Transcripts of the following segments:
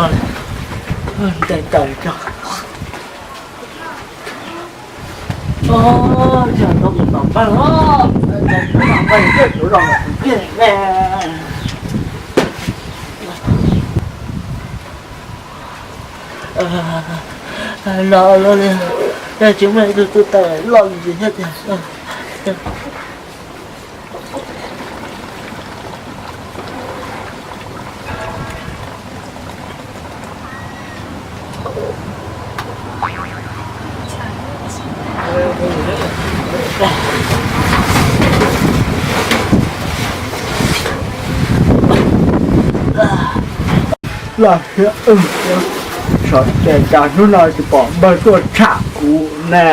Ntes taws tso. Yog no kuv mam npaj os, kuv mam npaj thiab, kuv los kuv kiag ne. Los los li, tsis muaj ib tug twg tau loj li thiab tiag. Los thiab, xyov cas hnub no tsis pom npawg tuaj tsham kuv na.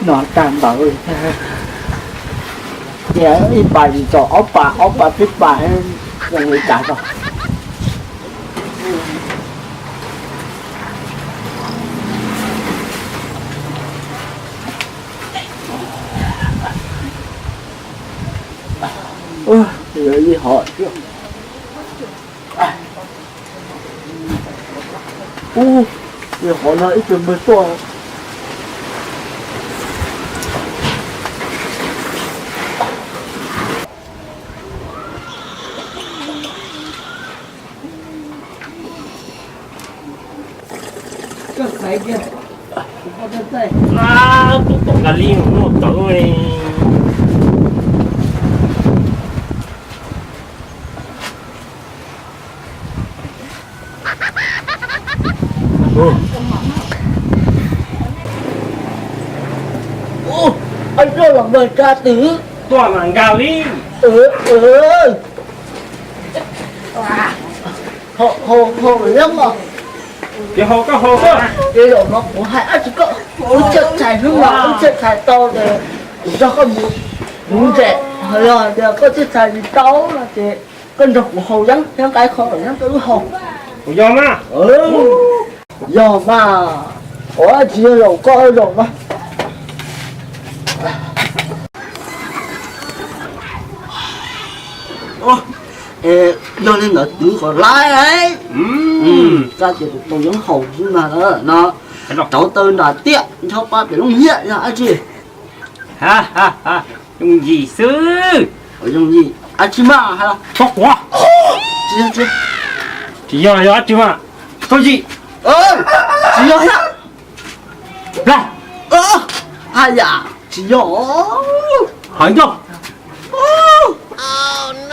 No tag npaum li, cia ib pas tsis txaus ob pas, ob pas peb pas, zoo li cas tau. Ua li hov, ua li hov no ib tug npawg tuaj. Tub tom nkas li no tawv li. Ua, ab, los npawg Tsab Twm. Tuaj mas nkag li. Haus, haus, haus yeeb os. Ces haus koj haus koj. Ces zaum no kuv hais dab tsi koj, wb txhiaj txhais hnub no, wb txhiaj txhais tau ces kuv nrog koj mus nuv ntses, yog tias koj txhiaj txhais tsis tau no ces koj nrog kuv haus yeeb thiab nqa ib qho yeeb rau wb haus. Kuv yog mas. Yog mas, ua tsis yog zaum koj zaum mas. Yog li ntawd twv kom laib, koj ces kuv tau yeeb haus xwb mas no. Rauv taws nram tiaj ncho pa pem looj hiaj yog dab tsi? Yooj yim xwb. Yooj yim dab tsi mas hais los txhob quav. Tsis yog, tsis yog dab tsi mas. Yooj yim. Tsis yog thiab. Hais yam tsis yog. Hais ncauj.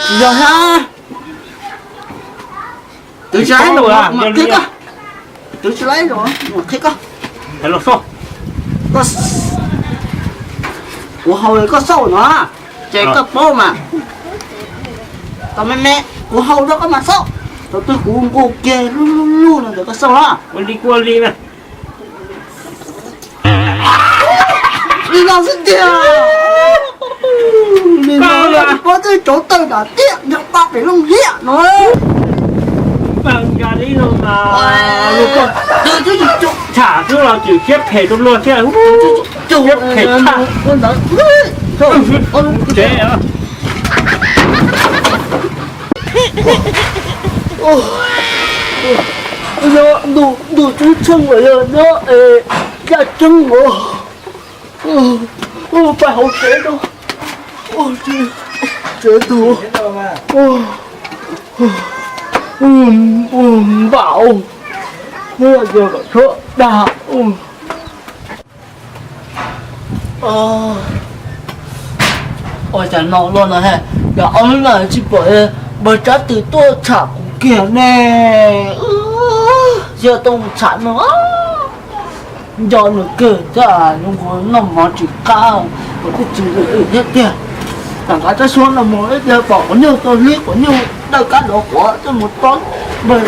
Tsis yog thiab. Twv tsis laib los qhia koj. Twv tsis laib los qhia koj. Kuv haus koj xauj no, ces koj paub mas. Tau me me, kuv haus rau koj mas xauj. Thaum twg kuv nqus kiag lub lub lub no ces koj xauj na. Ua li kuj ua li na. Li no xwb tiag. Li no, pob twb rauv taws nram tiaj ncho pa pem looj hiaj no. Nkag li no mas. Tsham xwb los tseem siab phem rau luag thiab. Siab phem tshaj. Tsev. Yog ntuj tswb tsheej los yog nyob es yaj tseeb os. Pais hauv tsev rau. Tsev tug npam, yog kom tshuab dag. Ua cas no luaj no he, yog ob hnub no tsis pom npawg Tsab Twm tuaj tsham kuv kiag ne. Yog tuaj mus tsham no, nco nws kawg thiab, zoo nkaus noj mov tsis qab, kuv twb tsis lwm thiab tiag. Tam nqav tsab suab no mus ib pliag pom quav nyuj tau hlib quav nyuj dawj kab dov quav tuaj mus tob npawg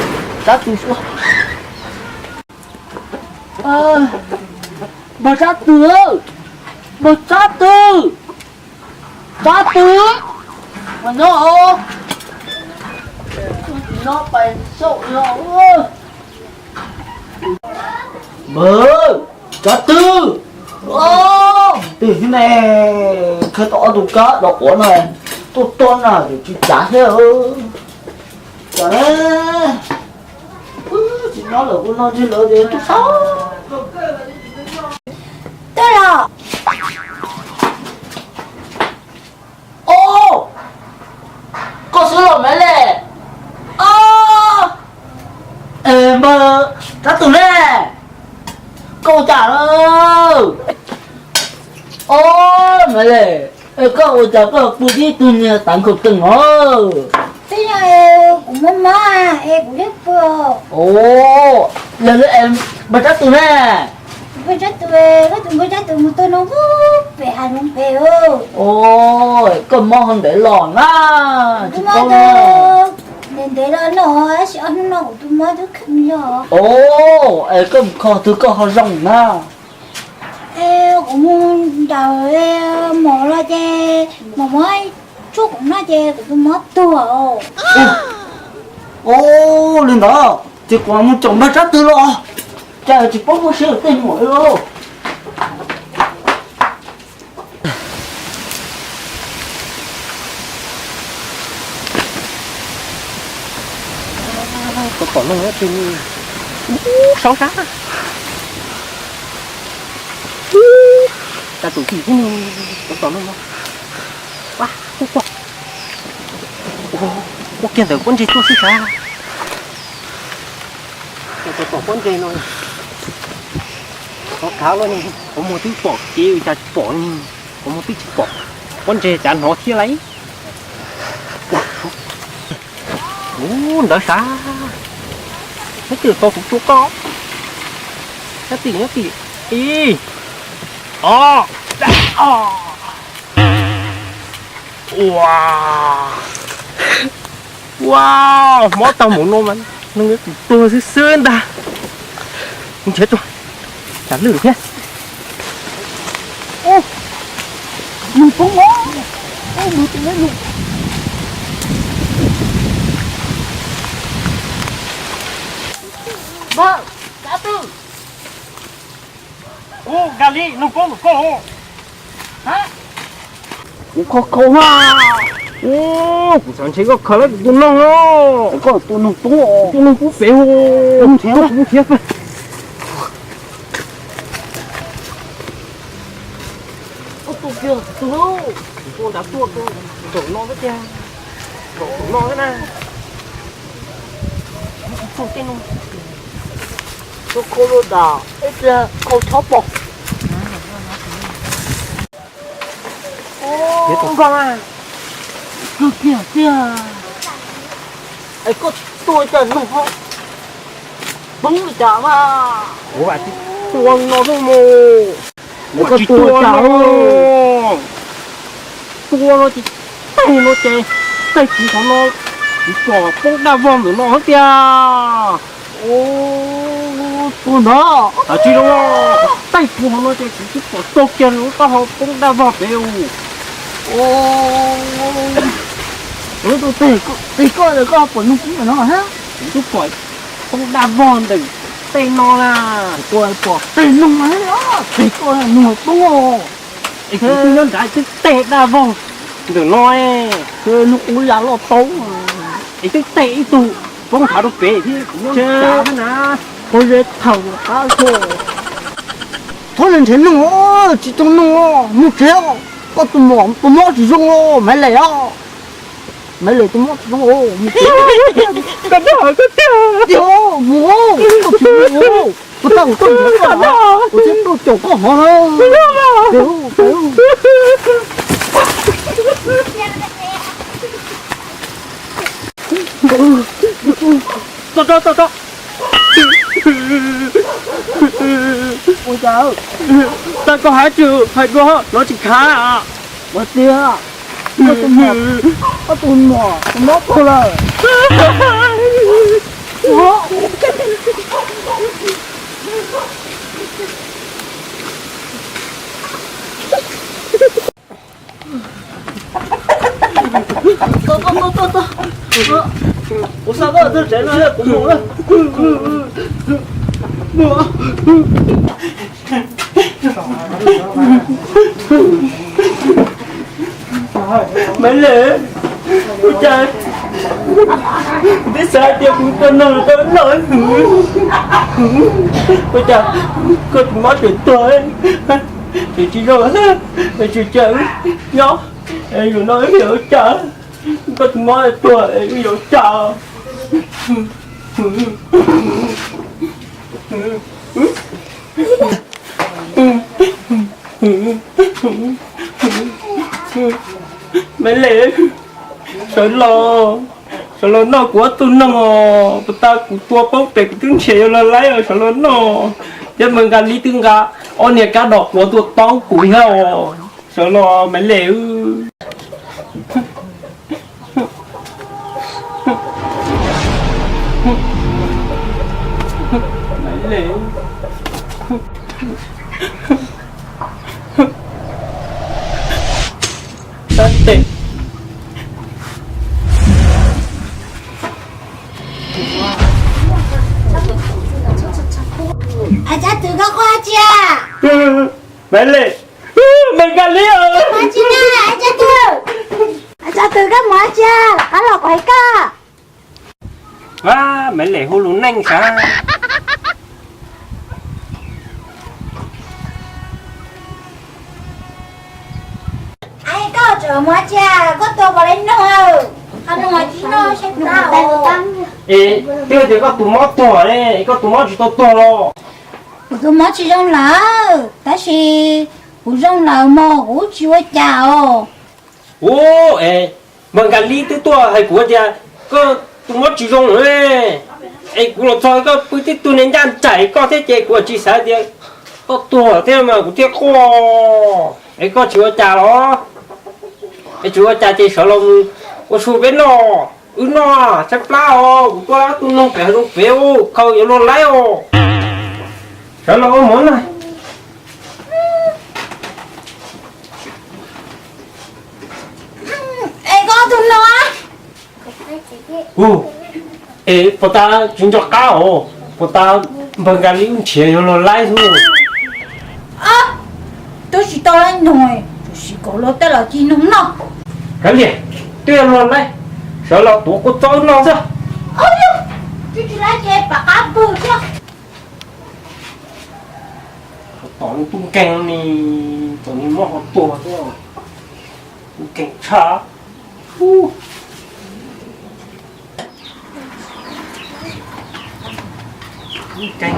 Tsab Twm suab. Npawg Tsab Twm, npawg Tsab Twm, Tsab Twm, mas nyob os, no pais xauj no. Npawg Tsab Twm, twg ne, khawb tau ob tug kab dov quav no tuaj tob na, tsis cav thiab. Tsis nyob lawm, kuv no ntshe lawv tias tub sab. Tuaj los. Ob, koj xwb los Maiv Lis. Ob, npawg Tsab Tus ne, koj ua cas lawm? Ob, Maiv Lis, koj ua cas koj pw tib tug niag tav nkhaus teeg os? Twb yog kuv mob mob es kuv thiaj pw. Os, yog li npawg Tsab Tus ne? Npawg Tsab Tus, koj tus npawg Tsab Tus mus tua noog pem hav zoov pem. Os, koj mob ho ntev los na? Tsis paub na. Ntev ntev los no, tab sis ob hnub no kuv tus mob twb kheev yog. Os, es koj mus kho twg koj ho zoo na? Es kuv mus nrhiav mov los ces mov muab tshuaj kuv noj ces kuv tus mob tuag. Os, li ntawd ces kuv mus caum npawg Tsab Tus los, cas tsis paub muaj siab tej nyuam li. Tus pom noog no tsis ub saub sab. Ub, tas tus tib tus pom noog no. Ua, ua kiag ntawm pob ntseg tuaj xwb sab. Tus pom pob ntseg no. Qhov khav los ne, qhov muag twb pom kev cas tsis pom ne, qhov muag twb tsis pom, pob ntseg cas hnov thiab lauj. Ub, ntawd sav, neb twb tau kuv tua koj, nyob tim nyob tim, ib, ob, ua, ua, mob tau mus no mas neeg tus tuag xwb xwb ntag. Nrhiav tuaj, tsam lwj thiab. Nws poob os, nws tus me nus. Npawg, Tsab Tus. Ub, Nkaj Lis, noog poob ntawm koj los? Kuv khaws khaws na. Ub, kuv xav ntshe koj khaws lawm kuv tus noog os. Koj tus noog poob os. Tus noog poob pem os. Koj mus nrhiav, koj mus nrhiav peb. Koj tua kiag tus lauj, tua nrad tuaj, tua nraum no xwb tiag, nraum no xwb na. Tua tej no, tua khau luaj tas, ib pliag khau chob pom. Kawg kiag tiag. Es koj tua cas no poob li cas mas? Kuv vam tsis tua no xwb mus. Koj tua cas? Tua no ces, tej no ces, tej kuv qhov no, kuv pom poob daj vog ntawm no tiag. Tua ntawd. Tsis zoo, tej kuv qhov no ces kuv twb pom txog kiag lub taub hau poob daj vog pem. Tus teg koj, koj pom noog poob ntawm no hab? Kuv twb pom poob daj vog ntawm tej no na. Tus pom tej noog na, teg koj noog poob os. Es kuv twb nyob nrad twb teg daj vog ntawm no. Noog ua yam loj tau. Es twb teg ib tug poob nrad rau pem thiab kuv nyob nrad na. Pov ze thaum qab xwb. Thov nrhiav noog, tsis tau noog, mus tsev. Koj tus muam tus mob tsis zoo, Maiv Lis os. Maiv Lis tus mob tsis zoo, mus tsev. Koj dag koj tiag. Tiag, mus, koj tsis mus, kuv tau kuv tuaj nrhiav koj, kuv thiaj tuaj caum koj hov na. Tso, tso, tso, tso. Ua cas? Tau koj hais tsis hais dua, lov tsis khav. Ua tiag, koj tus muam, koj tus muam, tus mob tuag lawm. Tuaj, tuaj, tuaj, tuaj, tuaj. Kuv xa koj tuaj tsev no, kuv mus na. Maiv Lis, ua cas Kuv twb xav tias kuv tuaj noj los tau noj, ua cas koj tus mob tseem tuag, tseem tsis zoo, tsis cia wb nyob, zaum no wb yuav ua cas? Koj tus mob tuag wb yuav ua cas? Maiv Lis, sawv los, sawv los noj kuv ob tug noog os. Puas tas kuv tua poob pem kuv twb nrhiav yuav los laib os, sawv los noj. Thiab Npawg Nkaj Lib twb nqa ob niag kab dos quav tuaj toob kuv thiab os. Sawv los Maiv Lis. Maiv Lis, sab tes. Tsab Twm, koj quaj tsi a? Maiv Lis, Npawg Nkaj Lib os. Tsab Twm, koj mus tsi a? Rov qab los kuv hais koj. Maiv Lis hu lus neej sav. Koj tseem mus tsi a? Koj tua puas tau noog? Qhov noog tsis noj saib plab. Es twb tias koj tus mob tuag ne, koj tus mob tsis tau tuag los? Kuv tus mob tsis zoo lawm, tab sis kuv zoo lawm mog, kuv tsis ua cas os. Ub, es Npawg Nkaj Lib twb tuaj hais kuv tias koj tus mob tsis zoo lawm, es kuv los txog koj pw tib tug niag ncaj nraim koj thiab ces kuv tsis xav tias koj tuag thiab mas kuv thiaj quaj. Es koj tsis ua cas los? Es tsis ua cas ces sawv los mus ua su peb noj, wb noj saib plab os, kuv tuaj ob tug noog pem hav zoov pem, khaws yuav luag laib os. Sawv los ua mov noj. Es koj ob tug no, es puas tas tsis nco qab os, puas tas Npawg Nkaj Lib wb nrhiav yuav luag laib xwb. Twb tsis tau laib noog, tab sis kom luag tej los ci noog noj. Kav liam, twb yuav luag laib, sawv los tuav kua txob noj xwb. Twb tsis laib ces pam qab pw thiab. Tom nws tub nkeeg ni, tom nws mob qhov tuag thiab, tub nkeeg tshaj. Tub nkeeg,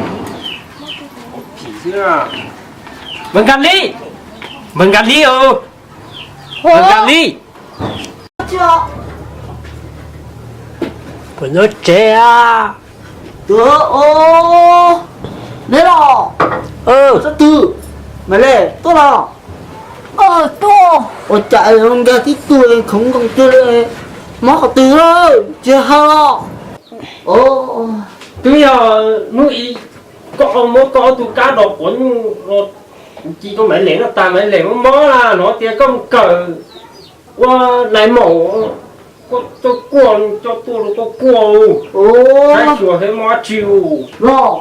phim xwb. Npawg Nkaj Lib, Npawg Nkaj Lib os, Npawg Nkaj Lib. Puas nyob tsev a? Neb los, Sab Twm, Maiv Lis tuaj los? Tuaj. Ua cas nkag tib tug khoov nkoos tiag li, mob qhov twg, tsis hais los? Twb yog hnub ib koj muab koj ob tug kab dos quav nyuj los, kuv ci koj Maiv Lis noj tas Maiv Lis mob mob na, no tias koj mus kawm ua nais maum, koj tuaj kuaj, coj tuaj rau koj kuaj, saib xyuas saib mob dab tsi. Los,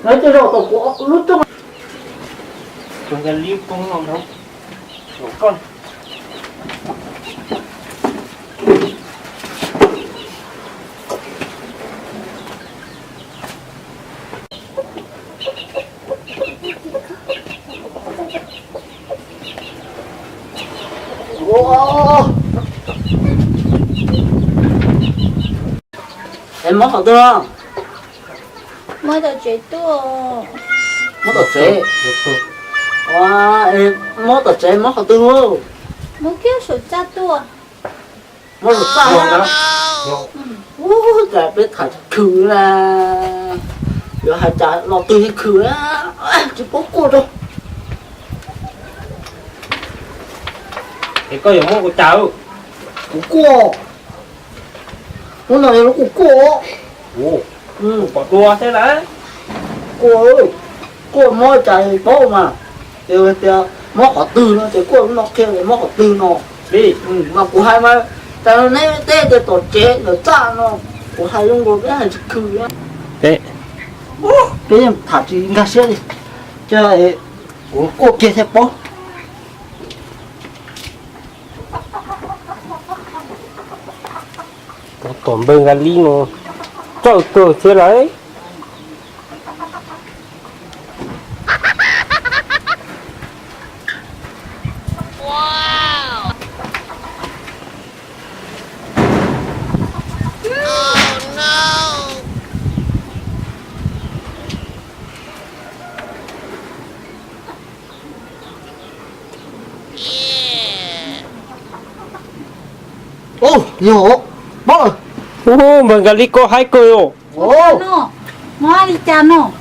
lawv coj zog tau kuv lub rooj. Tus nkag lib poob no nrog koj. Es mob qhov twg? Mob tom tsev tuaj. Mob tom tsev. Mob tom tsev mob qhov twg? Mob kiag saum txaj tuaj. Mob saum txaj. Ub, cas peb tham tsis khwm na. Yuav hais cas los twg yeej khwm na. Tsis paub kuaj rau. Es koj yuav muab ua cas? Kuv kuaj. Hnub no yog lub kuaj kuaj. Pom dua thiab lawm. Kuaj, kuaj mob cas paub mas. Tias mob qhov twg no ces kuaj lub no qhia mob qhov twg no. Li mas kuv hais mas, tas neb teb tias tom tsev ntawm txaj no, kuv hais zoo nkaus peb hais tsis khwm. Peb yeej tham tsis nkag siab li. Ces kuv kuaj kiag thiaj paub. Tom npawg Nkas Lis no txawj kawg thiab lawm. Ub, yog, ub, npawg Nkas Lis koj haib kawg os. Mob li cas no?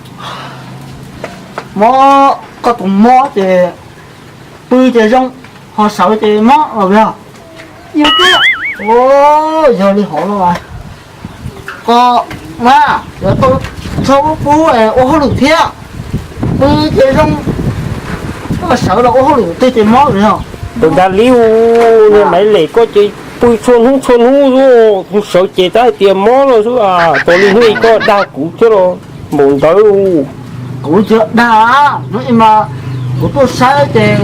Mob, koj tus mob ces pw ces zoo, ho sawv ces mob los yog? Yog li hov no as, koj mas yuav tau txhob pub ua hauj lwm thiab, pw ces zoo, koj sawv los ua hauj lwm twg ces mob los yog? Tus Nkas Lis ub, niag Maiv Lem koj ces pw txhua hnub txhua hnub, kuv sawv ces tab hais tias mob no xwb. Tos li hnub ib koj dag kuv thiab los npaum ntawd. Kuv tsis dag, hnub ib mas kuv tuaj saib ces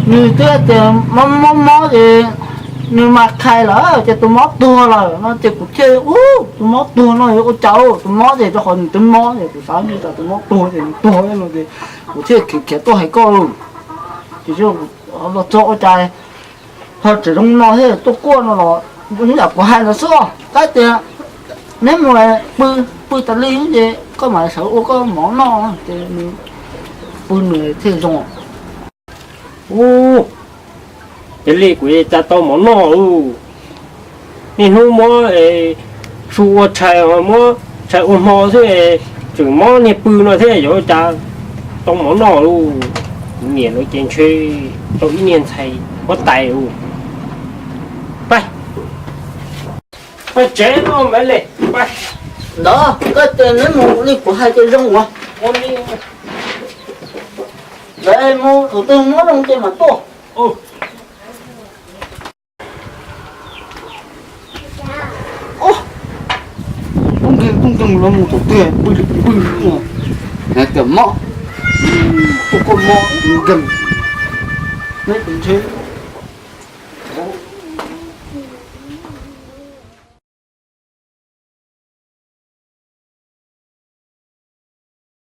nws twb tias mob mob mob ces nws mas khai lawm ces tus mob tuag lawm no ces kuv thiaj ua tus mob tuag no yuav ua cas, tus mob ces rau qhov nws twb mob ces kuv xav nws tas tus mob tuag ces nws tuag no ces kuv thiaj khiav khiav tuaj hais koj. Ces los txog ua cas ho tseem zoo no thiab tuaj kuaj no los yam kuv hais no xwb, tab tias neb mus pw, pw tas li ces koj mam sawv ua koj mov noj ces nws pw nws thiaj zoo. Ub, ces li kuv tsa tau mov noj ub. Niaj hnub muab su ua tshais, muab tshais ua hmo xwb, tseem mob niag pw no thiab yuav cas tau mov noj lauj. Niam lawv ces ntshe tau ib niag ntxhais huab tais lauj. Pab, pab tsev no Maiv Lem, pab. Ntawd koj tias neb mus li kuv hais tias zoo uas, ntawd mus thaum twg mob zoo ces mam tuaj. Tub nkeeg tub nkeeg los mus thaum twg pw li pw, hais tias mob, tuaj koj mob tub nkeeg, neb tus ntshe